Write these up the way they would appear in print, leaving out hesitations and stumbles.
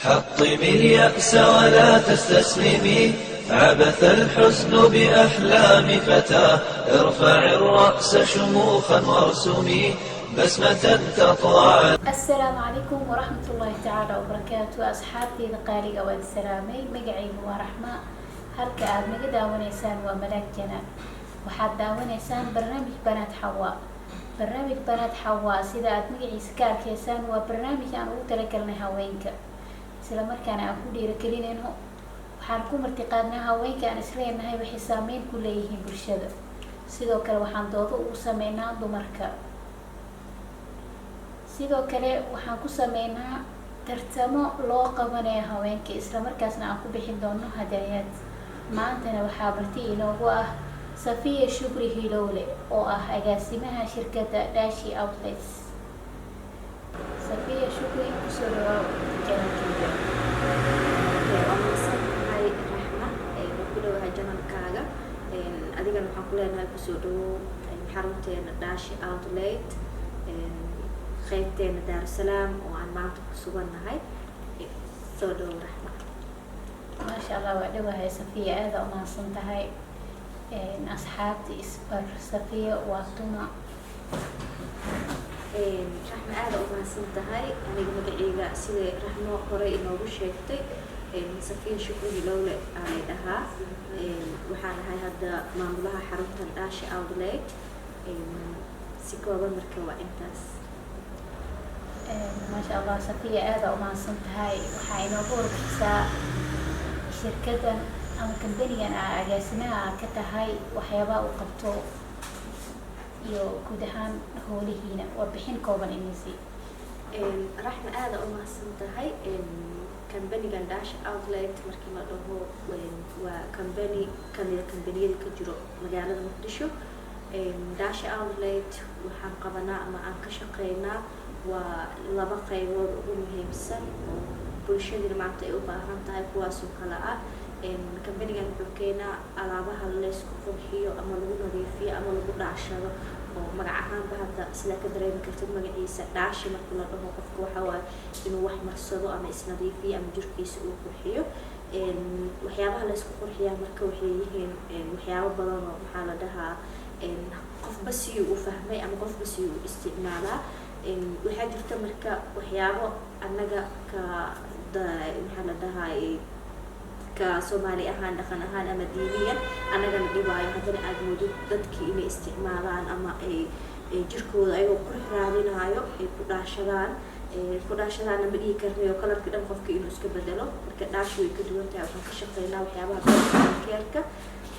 حطمي اليأس ولا تستسلمي، عبث الحزن بأحلام فتاة. ارفع الرأس شموخا وارسمي بسمة تطغى. Asalaamu calaykum waraxmat ullaahi tacaala wabarakaatu. Asxaabteyda qaaliga, waan salaamay. Magacaygu waa Raxma, halka aad naga daawanaysaan waa Malaag Jana. Waxaad daawanaysaan barnaamij Banaad Xawaa. Barnaamij Banaad Xawaa, sida aad magaciisa ka arkaysaan, waa barnaamij aan ugu talagalnay haweenka, isla markaana aan ku dhiiragelinayno. Waxaan ku martiqaadnaa haweenka aan isleenahay waxay saameyn ku leeyihiin bulshada. Sidoo kale waxaan doodo ugu sameynaa dumarka. Sidoo kale waxaan ku sameynaa tartamo loo qabanayo haweenka, islamarkaasna aan ku bixin doono hadaayad. Maantana waxaa marti inoogu ah Safiya Shukri Hilowle, oo ah agaasimaha shirkadda Dashi Outlets. Safiya Shukri, kusoo dhawaaw channelkeyga. Waa mahadsan tahay, Raxma. Waan ku dhawahay channelkaaga. Adigana waxaan ku leenahay kusoo dhawow xarunteena Dashi Outlet, qeybteena Daarusalaam oo aan maanta ku sugannahay. Soo dhawow, Raxma. Maasha Allah, waa dhawahay, Safiya, aada umahadsan tahay. Asxaabta isbar, Safiya waa tuma? Raxma, aada umahadsan tahay. Aniga magaceyga, sida Raxmo horey inoogu sheegtay, Safiya Shukri Hilowle aalay dhahaa. Waxaan ahay hadda maamulaha xaruntan Dashi Outlet. Si kooban marka waa intaas. Maasha Allah, Safiya, aada umahadsan tahay. Waxaa inooga warbixisaa shirkaddan ama kambanigan aa agaasimaha aa ka tahay, waxyaabaha uu qabto iyo guud ahaan howlihiina, warbixin kooban inisi. Raxma, aada u mahadsan tahay. Kambanigan Dash Outlet markii la dhaho, waa kambani kamida kambaniyada ka jiro magaalada Muqdisho. Dash Outlet waxaan qabanaa ama aan ka shaqeynaa waa laba qaybood ugu muhiimsan oo bulshadina maanta ay u baahan tahay, kuwaasoo kale ah: kambanigan wuxuu keenaa alaabaha laysku qurxiyo ama lagu nadiifiyo ama lagu dhaashado, oo magac ahaanba hadda sidaa ka dareemi kartid magaciisa dhaashi marka la dhaho, qofka waxa waaye inuu wax marsado ama isnadiifiyo ama jirkiisa uu qurxiyo. Waxyaabaha laysku qurxiyaa marka waxay yihiin waxyaabo badan oo, maxaa la dhahaa, qofba siyuu u fahmay ama qofba siyuu u isticmaalaa. Waxaa jirta marka waxyaabo annaga ka maxaa la dhahaa, ka Soomaali ahaan, dhaqan ahaan ama diiniyan annagana dhibaayo, haddana aada moodid dadkii inay isticmaalaan ama ay jirkooda ayagoo qurux raadinaayo ay ku dhaashadaan. Ku dhaashadaanna ma dhihi karnayo colorkii dhan qofka inuu iska bedelo. Marka dhaashi way ka duwan tahay. Waxaan ka shaqeynaa waxyaabaha personal careka.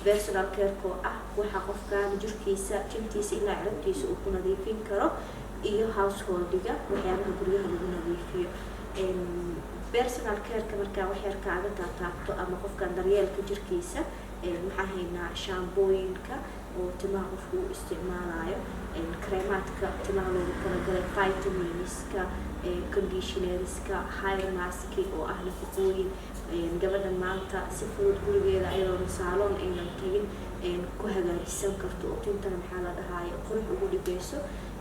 Personal careka oo ah waxa qofkan jirkiisa, tintiisa ilaa cirabtiisa uu ku nadiifin karo, iyo householdiga, waxyaabaha guryaha lagu nadiifiyo. Personal careka markaa wax yar kaaga taataabto ama qofkan daryeelka jirkiisa, waxaan haynaa shaambooyinka oo timaha qofka uu isticmaalayo, kareemaadka timaha loogu talagalay, vitaminska, conditionerska, hair maski oo ah nafaqooyin gabadha maanta si fudud gurigeeda ayadoona salon aynan tagin ku hagaajisan karto, oo tintana, maxaa la dhahaaye, qurux ugu dhigayso.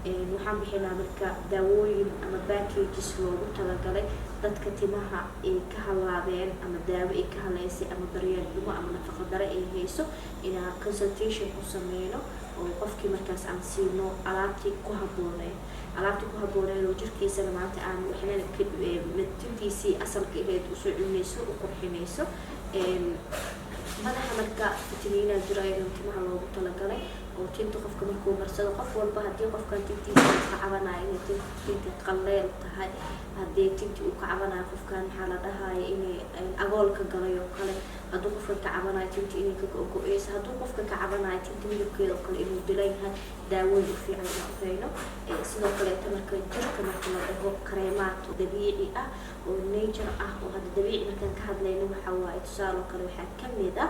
Waxaan bixinaa marka daawooyin ama packages loogu talagalay dadka timaha ay ka halaabeen ama daawo ay ka haleysay ama daryeel xumo ama nafaqa dare ay hayso, inaan consultation ku sameyno oo qofkii markaas aan siino alaabtii ku habbooneyd, alaabtii ku habbooneyd oo jirkiisana maanta aan waxna tintiisii asalka ahayd usoo celinayso, u qurxinayso. Madaxa marka fitamiinaa jiro ayadan timaha loogu talagalay oo tinta qofka markuu marsado, qof walba haddii qofkan tintiisa uu ka cabanayo inay tinti qalleel tahay, haddii tinti uu ka cabanayo qofkan, maxaa la dhahaya, inay agoolka galay oo kale, hadduu qofkan ka cabanayo tinti inay ka go-go-eyso, hadduu qofka ka cabanayo tinta midabkeeda oo kale inuu dilan yahay, daawooyin u fiican inaan u hayno. Sidoo kaleeto marka jirka marka la dhaho, kareemaad dabiici ah oo nature ah, oo hadda dabiici markaan ka hadlayno waxa waaye, tusaale oo kale waxaa kamid ah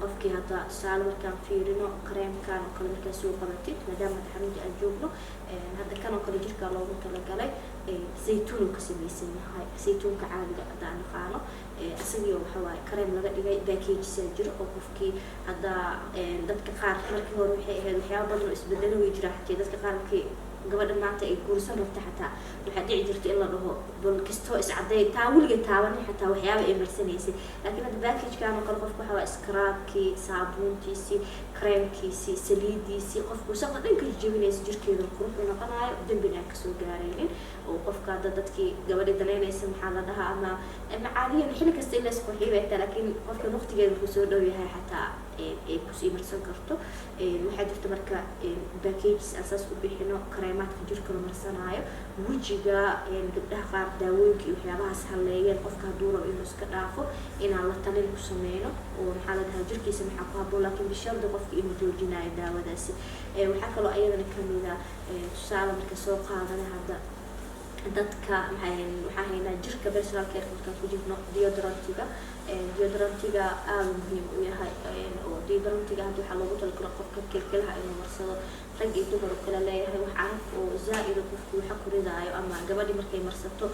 qofkii hadda tusaale markaan fiirino kareemkan oo kale markaa soo qabatid, maadaama hadda xarunta aan joogno, hadda kan oo kale jirkaa loogu talagalay, zaytuun uu ka samaysan yahay, zaytuunka caadiga hadda aan naqaano, isagii waxa waaye kareem laga dhigay. Packagesaa jiro oo qofkii hadda dadka qaar markii hore waxay ahayd waxyaaba badan oo isbedelo way jiraa, xatee dadka qaar markii Gabadha maanta ay guursan rabta xataa waxaa dhici jirta in la dhaho bal kastoo iscaday, taa weliga taabanin xataa waxyaaba ay marsanaysay. Laakiin hadda packagekan oo kale qofka waxaa waa scrubkii, saabuuntiisii, creamkiisii, saliidiisii, qofku wasaqda dhan ka jebinaysa, jirkeeda qurux u noqonayo, dembina aan kasoo gaaraynin. Oo qofka hadda dadkii gabadhi danaynaysa, maxaa la dhahaa, ama macaaliyan xilli kasta in la isqurxiyo bay taa, laakiin qofka waqtigeeda markuu soo dhow yahay xataa ay kusii marsan karto. Waxaa jirta marka packages aan saas u bixino, kareemaadka jirka la marsanaayo, wejiga. Gabdhaha qaar daawooyinka iyo waxyaabahaas halleeyeen, qofka hadduu rabo inuu iska dhaafo, inaan la talin ku sameyno oo, maxaa la dhahaa, jirkiisa maxaa ku habboon, laakiin bisharda qofka inuu joojinayo daawadaasi. Waxaa kaloo ayadana kamid a, tusaale marka soo qaadana, hadda dadka maxay waxaan haynaa jirka personal care markaan ku jirno, deodorantiga. Deodorantiga aada muhiim u yahay, oo deodorantiga hadda waxaa loogu talagala qofka kilkilaha inuu marsado, rag iyo dumar oo kale leeyahay. Wax caraf oo zaa-ida qofku waxa ku ridaayo ama gabadhi markay marsato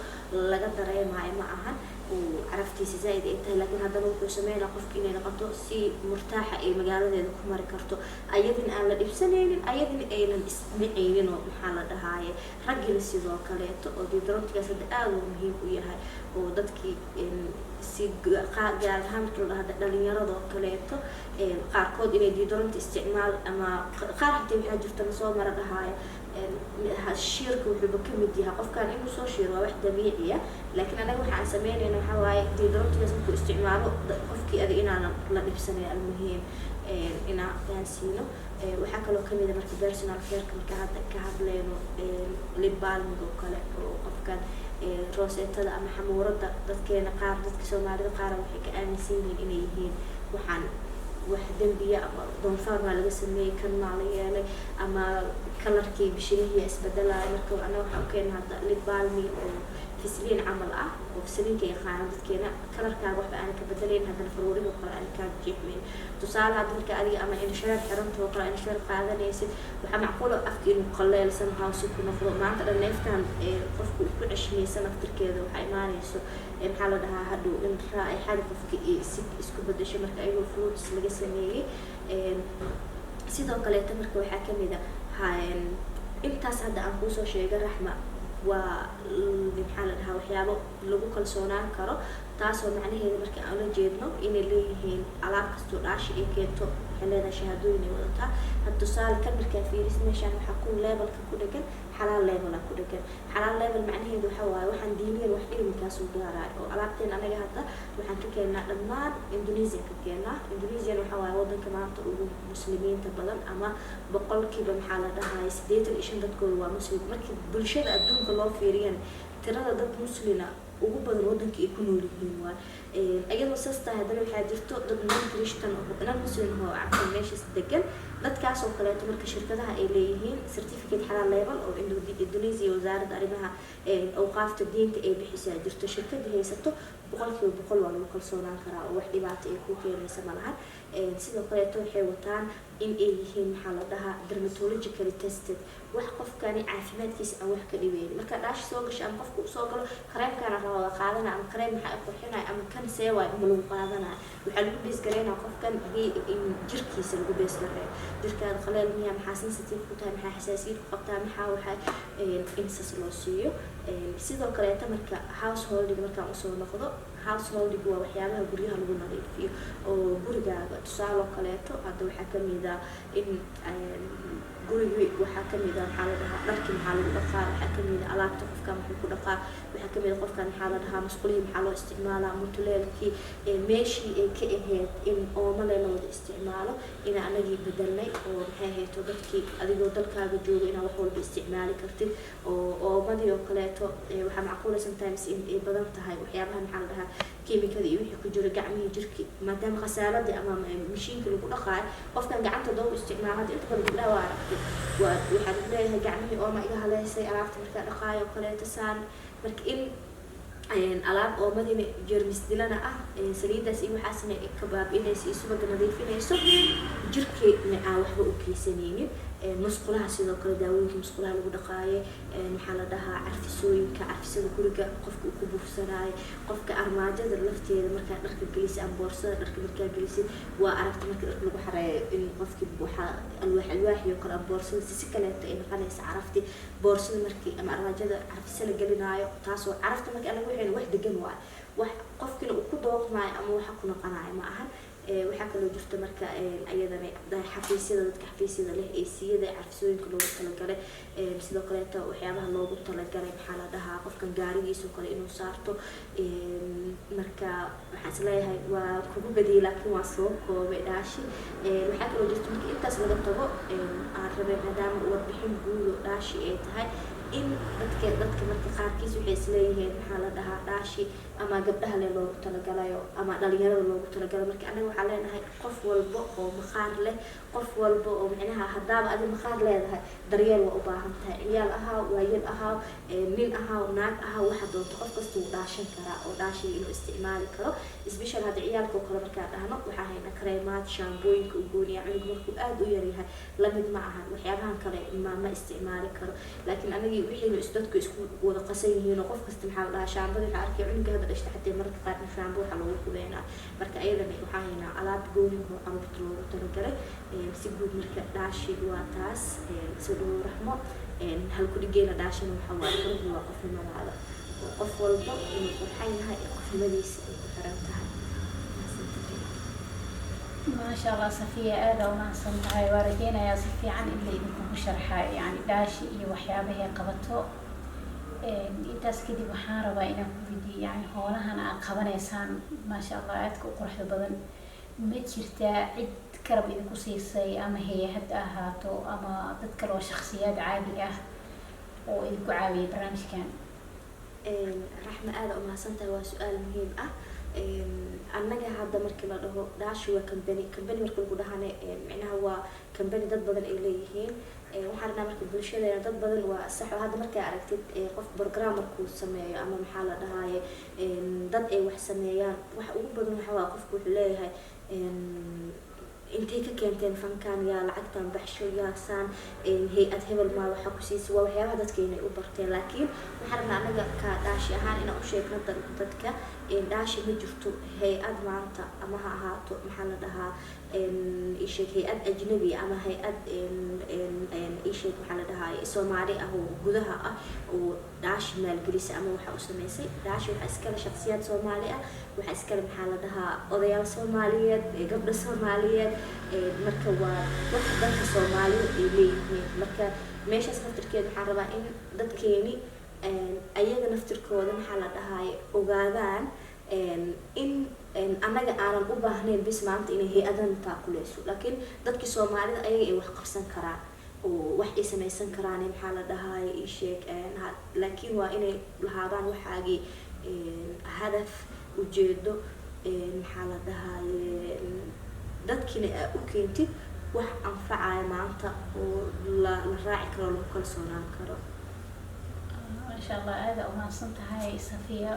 laga dareemaayo ma ahan uu caraftiisa zaa-id ay tahay, laakiin haddana wuxuu sameynaa qofka inay noqoto si murtaaxa ay magaaladeeda ku mari karto, ayadina aan la dhibsanaynin, ayadina aynan ismicaynin. Oo, maxaa la dhahaaye, raggina sidoo kaleeto, oo deodorantigaas hadda aada uu muhiim u yahay oo dadkii si gaar ahaan marka la dhahda dhalinyarada oo kaleeto qaarkood inay deodorant isticmaal ama qaar xitaa waxaa jirta lasoo mara dhahaayo shiirka wuxuuba kamid yahay qofkan inuu soo shiiro waa wax dabiiciya. Laakiin anaga waxa aan sameynayna waxaa waaye deodorantigaas markuu isticmaalo qofkii adig inaanan la dhibsanayn, almuhiim inaan fahansiino. Waxaa kaloo kamid a marka personal careka marka hadda ka hadleyno, lip balmig oo kale, oo qofkan rooseetada ama xamuurada. Dadkeena qaar, dadka Soomaalida qaar, waxay ka aaminsan yihiin inay yihiin waxaan wax dembiya ama doonfaar maa laga sameeyey, kan maa la yeelay, ama colorkii bishimihii isbedelaayo. Marka anaga waxaa u keena hadda lip balmi oo Vaseline camal ah, oo Vaselineka yaqaano dadkeena, colorkaaga waxba aanan ka bedelayn, haddana faruurihi kale aanan kaa jeexmayn. Tusaale hadda marka adiga ama indhashareer xirantoo kale, indhashareer qaadanaysid, waxaa macquula afka inuu qaleel somehow si ku noqdo maanta dhan neeftan qofku ku ceshmaysan aftirkeeda. Waxaa imaanayso, maxaa la dhahaa, hadhow in raaixada qofka si isku bedesho. Marka ayagoo fruits laga sameeyey sidoo kaleeto. Marka waxaa kamid a intaas hadda aan kuusoo sheegay, Raxma, waa, maxaa la dhahaa, waxyaabo lagu kalsoonaan karo, taasoo macnaheeda marka aan ula jeedno inay leeyihiin alaab kastoo dhaashi ay keento waxay leedahay shahaadooyin ay wadataa. Had tusaale kan markaa fiiris, meeshaan waxaa ku labelka ku dhegan xalaal label ku dhegan. Xalaal label macnaheedu waxa waaye waxaan diiniyan wax dhib markaasuu gaaraayo. Oo alaabteen anaga hadda waxaan ka keennaa dhammaan Indonesia ka keennaa. Indonesian waxa waaye wadanka maanta ugu muslimiinta badan, ama boqolkiiba, maxaa la dhahaye, 85 dadkooda waa muslim. Markii bulshada adduunka loo fiiriyana, tirada dad muslina ugu badan wadanka ay ku nool yihiin waay. Iyadoo saas tahay, haddana waxaa jirto dad non Christian, non Muslim oo cabsan meeshaas degan. Dadkaas oo kaleeto marka shirkadaha ay leeyihiin certificate xalaal label oo Indonesia wasaaradda arrimaha awqaafta diinta ay bixisaa jirto. Shirkada haysato 100% waa lagu kalsoonaan karaa oo wax dhibaato ay ku keenaysa ma lahan. Sidoo kaleeto waxay wataan in ay yihiin, maxaa la dhahaa, dermatologically tested, wax qofkani caafimaadkiisa aan wax ka dhibeyn. Marka dhaashi soo gasho ama qofka usoo galo, kareemkaana rabaa qaadana ama kareem maxaa qurxinaya ama kan see waay, ma lagu qaadanaya. Waxaa lagu base gareynaa qofkan jirkiisa lagu base gareeyo. Jirkaada qaleel miya? Maxaa sensitive ku tahay? Maxaa xasaasiyad ku qabtaa? Maxaa waxaa insas loo siiyo. Sidoo kaleeta marka householding markaan usoo noqdo, householding waa waxyaabaha guryaha lagu nadiifiyo oo gurigaaga. Tusaale oo kaleeto hadda waxaa kamid ah in gurigii, waxaa kamid ah, maxaa la dhahaa, dharkii maxaa lagu dhaqaa, waxaa kamid ah alaabta qofkan muxuu ku dhaqaa, waxaa kamid ah qofkan, maxaa la dhahaa, musqulihii maxaa loo isticmaalaa, mutuleelkii, meeshii ay ka ahayd in oomale la wada isticmaalo ina anagii bedelnay. Oo maxay ahayto, dadkii adigoo dalkaaga jooga inaa wax walba isticmaali kartid. Oo oomadii oo kaleeto waxaa macquula sometimes in ay badan tahay waxyaabaha, maxaa la dhahaa, kiimikada iyo wixii ku jiro gacmihii jirki, maadaama khasaaladii ama mashiinka lagu dhaqaayo qofkan gacanta doo isticmaalo. Hadda inta badan gabdhaha waa aragtay, waa waxaad leeyahay gacmihii ooma iga haleysay alaabta markaa dhaqaayo oo kaleeto saan. Marka in alaab oomadina jermis dilana ah, saliidaas iyo waxaasna ka baabi'inayso iyo subaga nadiifinayso, jirkeedna aan waxba u geysanaynin. Musqulaha sidoo kale, daawooyinka musqulaha lagu dhaqaaye, maxaa la dhahaa, carfisooyinka, carfisada guriga qofka uu ku buufsanaayo, qofka armaajada lafteeda markaa dharka gelisid ama boorsada dharka markaa gelisid, waa aragta marka dharka lagu xareeyo in qofkii waxaa alwaax alwaaxi oo kale ama boorsada si kaleeto ay noqonaysa carafti boorsada markii ama armaajada carfisa la gelinaayo. Taasoo carafta marka anaga waxayna wax degan waayo, wax qofkina uu ku dooqmaayo ama waxa ku noqonayo ma ahan. Waxaa kaloo jirta marka ayadana xafiisyada, dadka xafiisyada leh, AC-yada, carfisooyinka loogu talagalay. Sidoo kaleeto waxyaabaha loogu talagalay, maxaa la dhahaa, qofkan gaarigiisa oo kale inuu saarto. Marka waxaan isleeyahay waa kugu badiyay, laakiin waa soo koobay Dhaashi. Waxaa kaloo jirta marka intaas laga tago, aan rabay maadaama warbixin guud oo Dhaashi ay tahay in dadka marka qaarkiis waxay isleeyihiin, maxaa la dhahaa, Dhaashi ama gabdhaha le loogu talagalayo ama dhalinyarada loogu talagalayo. Marka anaga waxaa leenahay qof walba oo maqaar leh, qof walba oo micnaha haddaaba adi maqaar leedahay, daryeel waa u baahan tahay. Ciyaal ahaa, waayel ahaa, nin ahaa, naag ahaa, waxa doonto, qof kasta wuu dhaashan karaa oo dhaashiga inuu isticmaali karo. Special hadda ciyaalka oo kale markaan dhahno, waxaa haynaa kareemaad, shaambooyinka u gooniya. Cunuga markuu aada u yaryahay lamid ma ahan waxyaabahan kale ma isticmaali karo, laakiin anagii wixiinu is dadku isku wada qasan yihiin oo qof kasta, maxaa la dhahaa, shaambada waxaa arkay cunuga hadda dhashta xatee mararka qaarna shaambo waxaa loogu qubeynaa. Marka ayadana waxaa haynaa alaab gooni oo caruurta loogu talagalay si guud. Marka Dhaashi waa taas. Soo dhawow Raxmo. Halku-dhigeena Dhaashina waxaa waaye "Quruxdu waa qofnimadaada", oo qof walba inuu qurxan yahay ee qofnimadiisa ay ku xiran tahay. Maasha Allah, Safiya, aada umahadsan tahay. Waa rajeynayaa si fiican in la idinkugu sharxa yani Dhaashi iyo waxyaabahay qabato. Intaas kadib waxaan rabaa inaan ku weydiiyo, yani hoolahan aad qabanaysaan, maasha Allah, aadka u quruxda badan, ma jirtaa cid karab idinku siisay, ama hay-ad ahaato ama dad kale oo shaksiyaad caadi ah oo idinku caawiyay barnaamijkan? Raxma, aada umahadsan tahay, waa su-aal muhiim ah. Annaga hadda markii la dhaho Dhaashi waa company. Company marka lagu dhahane, micnaha waa company dad badan ay leeyihiin. Waxaan rabnaa marka bulshadeena dad badan, waa sax oo hadda markaa aragtid qof programmerkuu sameeyo ama, maxaa la dhahaaye, dad ay wax sameeyaan, waxa ugu badan waxa waa qofku wuxuu leeyahay, "Intay ka keenteen fankan? Yaa lacagtan baxsho? Yaasaan hay-ad hebel maa waxa ku siisa?" Waa waxyaabaha dadka inay u barteen. Laakiin waxaan rabnaa anaga ka Dhaashi ahaan inaan u sheegno dadka Dhaashi ma jirto hay-ad maanta, ama ha ahaato, maxaa la dhahaa, isheeg, hay-ad ajnabi ama hay-ad, isheeg, maxaa la dhahaa, Soomaali ah oo gudaha ah oo Dhaashi maalgelisa ama waxa u sameysay. Dhaashi waxaa iskale shaksiyaad Soomaali ah, waxaa iskale, maxaa la dhahaa, odayaal Soomaaliyeed, gabdho Soomaaliyeed. Marka waa wax dadka Soomaalida ay leeyihiin. Marka meeshaas naftirkeeda waxaan rabaa in dadkeeni ayaga naftirkooda, maxaa la dhahaay, ogaadaan in annaga aanan u baahnayn bis maanta inay hay-adan taakuleyso, laakiin dadkii Soomaalida ayaga ay wax qabsan karaan oo wax ay samaysan karaan, maxaa la dhahaay, isheeg. Laakiin waa inay lahaadaan waxaagii hadaf, ujeedo, maxaa la dhahaaye, dadkiina aa u keentid wax anfacaya maanta oo la raaci karo, lagu kalsoonaan karo. Maasha Allah, aada umahadsan tahay, Safiya.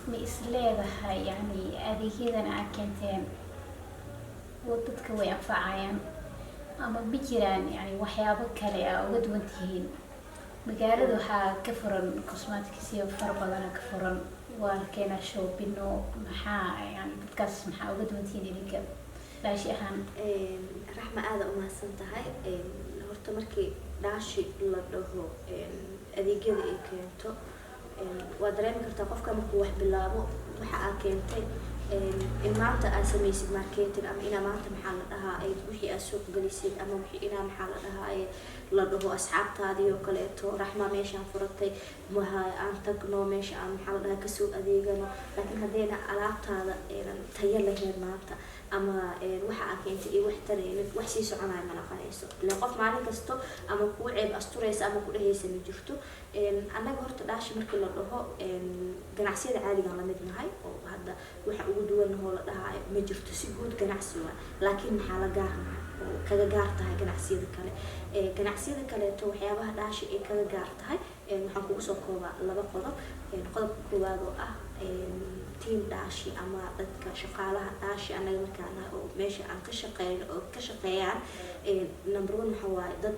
Ma is leedahay yani adeegyadan aad keenteen oo dadka way anfacayaan, ama ma jiraan yani waxyaabo kale aa uga duwan tihiin? Magaalada waxaa ka furan cosmeticsyo fara badana ka furan, waa la keenaa shopping-o. Maxaa yani dadkaas maxaa uga duwan tihiin idinka Dhaashi ahaan? Raxma, aada umahadsan tahay. Horta markii Dhaashi la dhaho, adeegyada ay keento waa dareemi kartaa. Qofka markuu wax bilaabo, waxa aa keentay in maanta aad samaysid marketing ama inaa maanta, maxaa la dhahaa, ay wixii aad suuq gelisid ama wixii inaa, maxaa la dhahaa, la dhaho asxaabtaadii oo kaleeto, "Raxma meeshaan furatay, maha aan tagno meesha, aan, maxaa la dhahaa, kasoo adeegano." Laakiin haddayna alaabtaada aynan tayo lahayn maanta ama waxa aa keentay iyo wax taraynin, wax sii soconaya ma naqanayso. Ilaan qof maalin kasto ama kuu ceeb asturaysa ama ku dhehaysa ma jirto. Annaga horta Dhaashi markii la dhaho, ganacsiyada caadigaan lamid nahay oo hadda waxa ugu duwanahoo la dhahaayo ma jirto. Si guud ganacsi waa, laakiin maxaa la gaarnahay oo kaga gaar tahay ganacsiyada kale? Ganacsiyada kaleeto, waxyaabaha Dhaashi ay kaga gaar tahay Waxaan kugu soo koobaa laba qodob. Qodobka koowaad oo ah team Dhaashi ama dadka shaqaalaha Dhaashi, annaga markaan nahay oo meesha aan ka shaqeyn oo ka shaqeeyaan, number one waxa waaye dad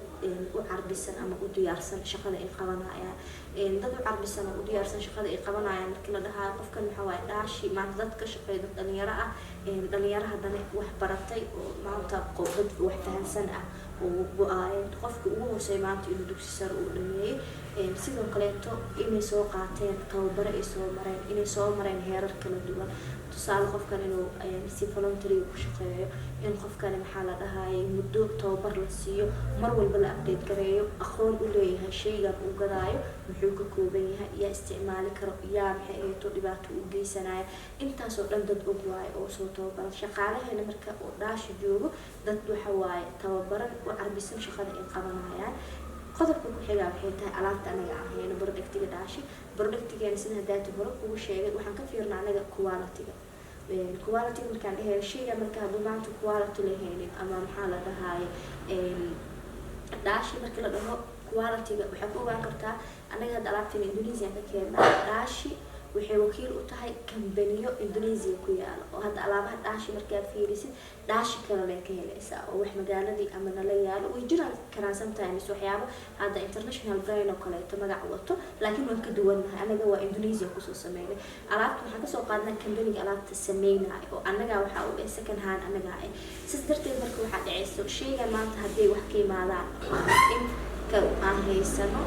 u carbisan ama u diyaarsan shaqada ay qabanayaan. Dad u carbisan oo u diyaarsan shaqada ay qabanayaan markii la dhahayo, qofkan waxa waaye Dhaashi maanta dad ka shaqeeya, dad dhalinyaro ah, dhalinyaro haddana wax baratay oo maanta dad wax fahansan ah oo qofka ugu hooseeya maanta inuu dugsi sare uu dhameeyey. Sidoo kaleeto inay soo qaateen tababaro, ay soo mareen, inay soo mareen heerar kala duwan. Tusaale, qofkan inuu si voluntary ku shaqeeyo, in qofkani, maxaa la dhahayay, muddo tababar la siiyo, mar walba la update gareeyo, aqoon u leeyahay shaygan uu gadaayo, muxuu ka kooban yahay, yaa isticmaali karo, yaa maxay ahayto dhibaato u geysanaya, intaasoo dhan dad og waayo oo soo tababaran. Shaqaalaheena marka oo Dhaashi joogo, dad waxa waaye tababaran, u carbisan shaqada ay qabanayaan. Qodobka ku xigaa waxay tahay alaabta anaga aan hayno, productiga Dhaashi. Productigeena, sida hadaati hore kugu sheegay, waxaan ka fiirnaa anaga quality-ga. Quality-ga markaan dhahayo, shayga marka hadduu maanta quality lahaynin ama, maxaa la dhahaaye, Dhaashi markii la dhaho quality-ga waxaa ku ogaan kartaa, anaga hadda alaabteena Indonesian ka keennaa. Dhaashi waxay wakiil u tahay kambaniyo Indonesia ku yaalo, oo hadda alaabaha Dhaashi markaad fiirisid, Dhaashi kalena ka helaysaa oo wax magaaladii ama nala yaalo way jiraan karaan sometimes, waxyaabo hadda international brand oo kaleeto magac wato, laakiin waan ka duwannahay. Anaga waa Indonesia kusoo sameynay alaabta. Waxaan kasoo qaadnaa kambaniga alaabta sameynayo oo annaga waxaa u eh second hand annaga ah. Sidas darteed marka waxaa dhacayso, shaygan maanta hadday wax ka imaadaan, in ka aan haysano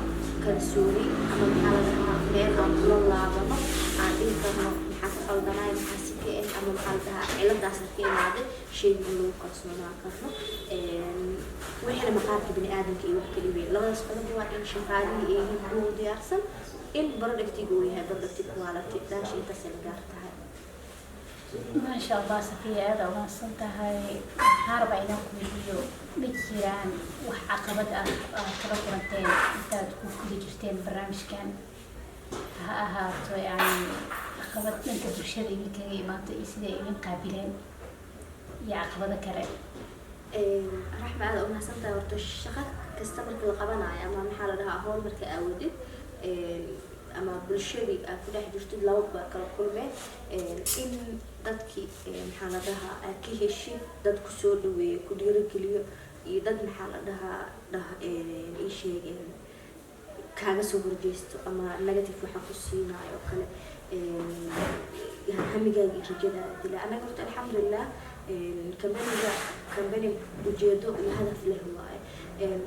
kalsooni ama, maxaa la dhahaa, meel aan kula laabano, aan dhihi karno maxaa ka qaldanay, maxaa si ka ah, ama, maxaa la dhahaa, ciladaasna ka imaaday shayga, in lagu kalsoonaan karno, wixina maqaarka bini aadamka iyo wax ka dhiweyn. Labadaas qodob waa in shaqaalihii ay yihiin kuwa u diyaarsan, in productiga uu yahay product quality. Dhaashi intaasay la gaar tahay. Maasha Allah, Safiya, aada umahadsan tahay. Waxaan rabaa inaan ku weydiiyo, ma jiraan wax caqabad ah aad kala kulanteen intaad ku guda jirteen barnaamijkan? Ha ahaato yani caqabad dhanka bulshada idinkaga imaato iyo siday idin qaabileen iyo caqabado kale. Raxma, aada umahadsan tahay. Horta shaqo kasta marka la qabanayo ama, maxaa la dhahaa, howl marka aawadid ama bulshadii aad ku dhex jirtid, laba baa kala kulmeen: in dadkii, maxaa la dhahaa, aad ka heshid dad kusoo dhaweeyo, ku dhiirigeliyo, iyo dad, maxaa la dhahaa, ii sheegeen, kaaga soo horjeesto ama negative waxa ku siinayo oo kale, hamigaaga iyo rajadaada dila. Annaga horta, alxamdulilah, kambaniga kambani ujeedo iyo hadaf leh waaye.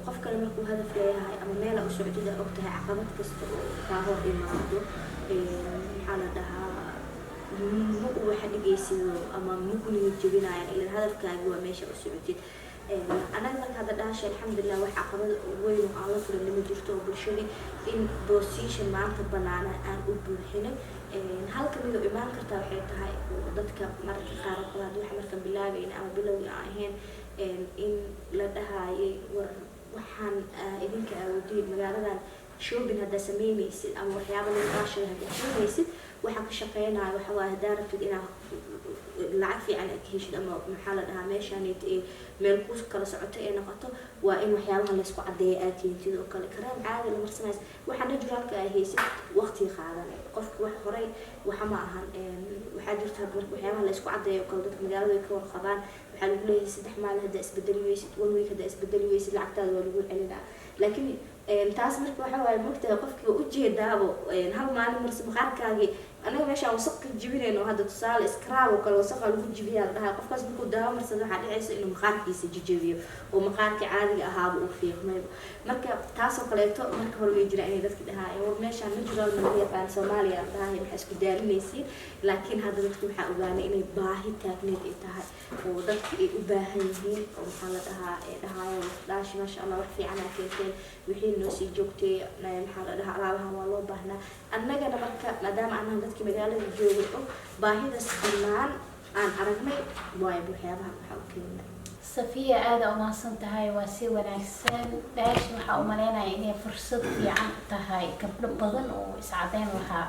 Qof kale markuu hadaf leeyahay ama meela u socdida og tahay, caqabad kasta oo kaa hor imaado, maxaa la dhahaa, ma u waxa dhigaysido ama ma ku niyad jebinayaan, ilan hadafkaagi waa meesha u socotid. Annaga marka hadda Dhaasha, alxamdulilah, wax caqabada weyn oo aan la kulanna ma jirto, oo bulshadii in position maanta banaana aan u buuxinay. Hal kamid oo imaan kartaa waxay tahay oo dadka mararka qaar oo kale hadda waxa markaan bilaabayna ama bilowga aan ahayn, in la dhahayay, war waxaan idinka awoodiin magaaladan shopping haddaa sameynaysid ama waxyaaba lagu dhaashada haddaa keenaysid, waxaa ka shaqeynayo waxa waaye, haddaa rabtid inaad lacag fiican aad ka heshid ama, maxaa la dhahaa, meeshaan ee meel ku kala socoto ee noqoto, waa in waxyaabaha laysku caddeeya aad keentid oo kale, kareem caadi la marsanays, waxa naturalka aa haysid waqti qaadanay qofka wax horay waxa ma ahan. Waxaa jirta hadda marka waxyaabaha laysku caddeeyo oo kale, dadka magaalada way ka warqabaan. Waxaa lagu leeyahay 3 maalin haddaa isbedeli weysid, one week haddaa isbedeli weysid, lacagtaada waa lagu celinaa. Laakiin taas marka waxa waaye, mogtahay, qofkii waa ujeedaabo hal maalin marse maqaarkaagii. Anaga meeshaan wasaq ka jibinayno hadda, tusaale scrub oo kale wasaqa lagu jibiyaa la dhahaa, qofkaas markuu daawo marsado waxaa dhacaysa inuu maqaarkiisa jijabiyo oo maqaarkii caadiga ahaaba uu fiiqmayba. Marka taasoo kaleeto marka hore way jiraan inay dadki dhahaayeen, war meeshaan natural ma laga yaqaan Soomaaliya, la dhahay, maxaa isku daalinaysiin? Laakiin hadda dadki waxaa ogaanay inay baahi taagneed ay tahay oo dadki ay u baahan yihiin, oo, maxaa la dhahaa, ee dhahaayeen, Dhaashi maasha Allah, wax fiican aa keenteen, wixii noo sii joogtay, maxaa la dhahaa, alaabahan waa loo baahnaa. Annagana marka maadaama anahan dadkii magaalada joogay oo baahidaas dhammaan aan aragnay waayo, waxyaabahan waxaa u keenay. Safiya, aada umahadsan tahay, waa si wanaagsan. Dhaashi waxaa u maleynaya inay fursad fiican tahay gabdho badan oo iscadeyn lahaa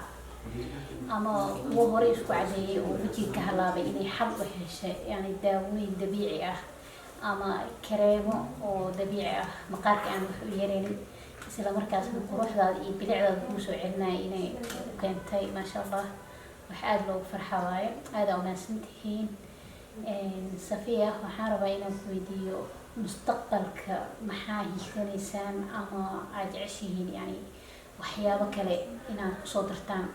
ama kuwo hore isku cadeeyay oo wejiga ka halaabay, inay xal u heshay, yani daawooyin dabiici ah ama kareemo oo dabiici ah, maqaarka aan wax u yeeleynin. Isla markaasna quruxdaada iyo bilicdaada kuu soo celinaya inay u keentay. Maasha Allah, wax aada loogu farxa waaye. Aada umahadsan tihiin. Safiya, waxaan rabaa inaan ku weydiiyo, mustaqbalka maxaa hiigsanaysaan ama aada jeceshihiin, yani waxyaabo kale inaad kusoo dartaan?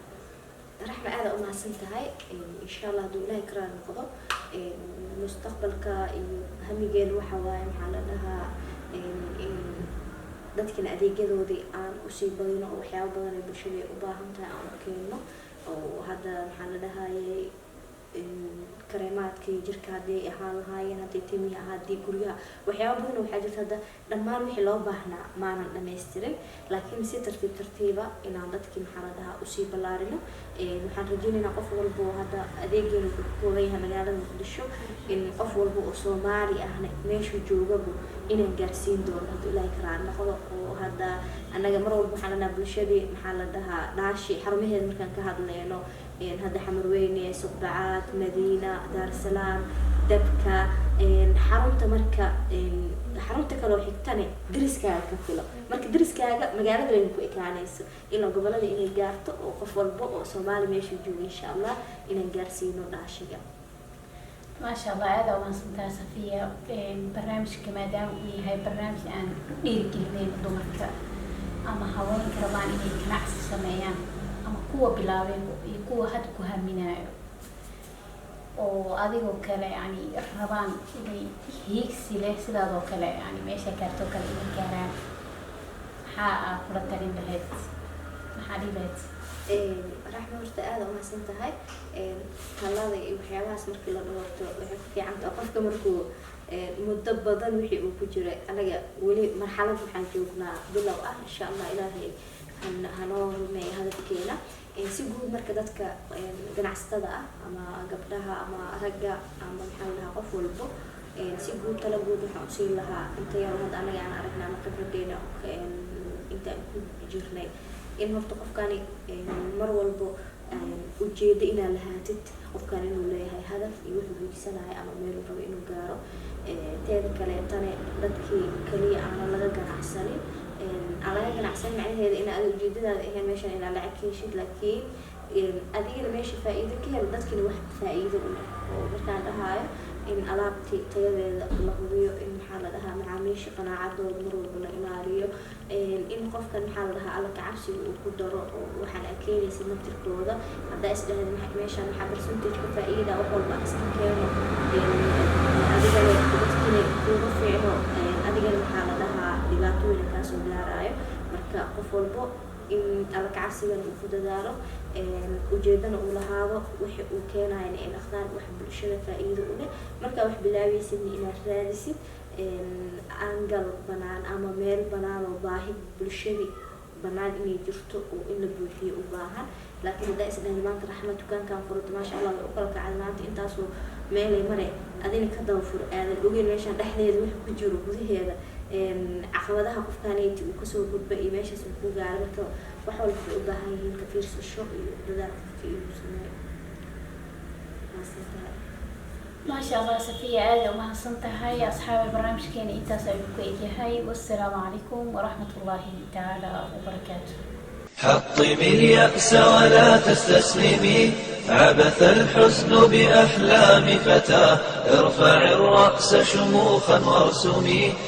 Raxma, aada umahadsan tahay. Insha Allah, hadduu Ilaahay karaa noqdo, mustaqbalka iyo hamigeena waxa waaye, maxaa la dhahaa, in dadkina adeegyadoodii aan usii badino oo waxyaabo badan ay bulshada ay u baahan tahay aan u keenno. Oo hadda, maxaa la dhahayay, kareemaadkii jirka hadday ahaan lahaayeen, hadday timihi ahaa, haddii guryaha, waxyaaba badan waxaa jirta. Hadda dhammaan wixii loo baahnaa maanan dhammaystirin, laakiin si tartiib tartiiba inaan dadkii, maxaa la dhahaa, usii ballaarino. Waxaan rajeynaynaa qof walba oo hadda adeegeena wuxuu ka kooban yahay magaalada Muqdisho, in qof walba oo Soomaali ahna meeshuu joogaba inaan gaarsiin doono, hadduu Ilaahay karaa noqdo. Oo hadda annaga mar walba waxaan leenaha bulshadii, maxaa la dhahaa, Dhaashi xarumaheeda markaan ka hadleyno, hadda Xamarweyne, Suqbacaad, Madiina, Daarusalaam, Dabka, xarunta. Marka xarunta kaloo xigtane deriskaaga ka filo. Marka deriskaaga magaalada layna ku ekaanayso ilaa gobolada inay gaarto, oo qof walba oo Soomaali meeshuu joogo, insha Allah, inaan gaarsiino Dhaashiga. Maasha Allah, aada umahadsantaha, Safiya. Barnaamijka maadaama uu yahay barnaamij aan u dhiirigelinayno dumarka ama haweenka rabaan inay ganacsi sameeyaan, ama kuwa bilaabay iyo kuwa hadda ku haminayo, oo adigoo kale yani rabaan inay hiigsi leh sidaadoo kale, yani meesha gaartoo kale inay gaaraan, maxaa aa kula talin lahayd? Maxaa dhihi lahayd? Raxma, horta aada umahadsan tahay. Talada iyo waxyaabahaas markii la dhawarto, waxay ku fiican tahay qofka markuu muddo badan wixii uu ku jiray. Anaga weli marxalad waxaan joognaa bilow ah. Insha Allah, Ilaahay hanoo rumeeya hadafkeena. Si guud marka dadka ganacsatada ah ama gabdhaha ama ragga ama, maxaa la dhahaa, qof walbo, si guud tala guud waxaan usiin lahaa inta yar hadda anaga aan aragnay ama khibradeena inta aan ku jirnay, in horta qofkani mar walbo ujeedo inaad lahaatid, qofkan inuu leeyahay hadaf iyo wuxuu hiigsanayo ama meeluu rabo inuu gaaro. Teeda kaleetane, dadkii kaliya aanan laga ganacsanin, aan laga ganacsanin macnaheeda in aad ujeedadaada ahayn meeshan inaad lacag ka heshid, laakiin adigana meesha faa-iido ka hel, dadkina wax faa-iido u leh. Oo markaan dhahaayo in alaabtii tayadeeda la hubiyo, in, maxaa la dhahaa, macaamiisha qanaacadooda mar walba la ilaaliyo, in qofkan, maxaa la dhahaa, Alla kacabsiga uu ku daro, oo waxaan aad keenaysid naftirkooda haddaa isdhahda meeshaan maxaa percentage ka faa-iida, wax walba iska keeno, adigana dadkina kuuga fiicno, adigana, maxaa la dhahaa, dhibaatooyina kaasoo gaaraayo. Marka qof walbo in Alla kacabsigana uu ku dadaalo, ujeedana uu lahaado, wixi uu keenayana ay dhaqdaan wax bulshada faa-iido u leh. Markaa wax bilaabaysidna inaad raadisid angal banaan ama meel banaan oo baahi bulshadii banaan inay jirto oo in la buuxiyo u baahan. Laakiin haddaa isdhahda maanta Raxma dukaankan furato, maasha Allah, way u kala kacday maanta, intaasoo meelay mare, adina ka daba fur, aadan ogeyn meeshaan dhexdeeda wax ku jiro, gudaheeda caqabadaha qofkaneyti uu kasoo gudba iyo meeshaas uu ku gaaro. Marka wax walba waxay u baahan yihiin ka fiirsasho iyo dadaal qofka inuu sameeyo. Mahadsantahay. Maasha Allah, Safiya, aada umahadsan tahay. Asxaabi, barnaamijkeena intaas ayuu ku egyahay. Wassalaamu calaykum waraxmat ullaahi tacaala wabarakaatu. حطمي اليأس ولا تستسلمي، عبث الحزن بأحلام فتاة. ارفع الرأس شموخا وارسمي.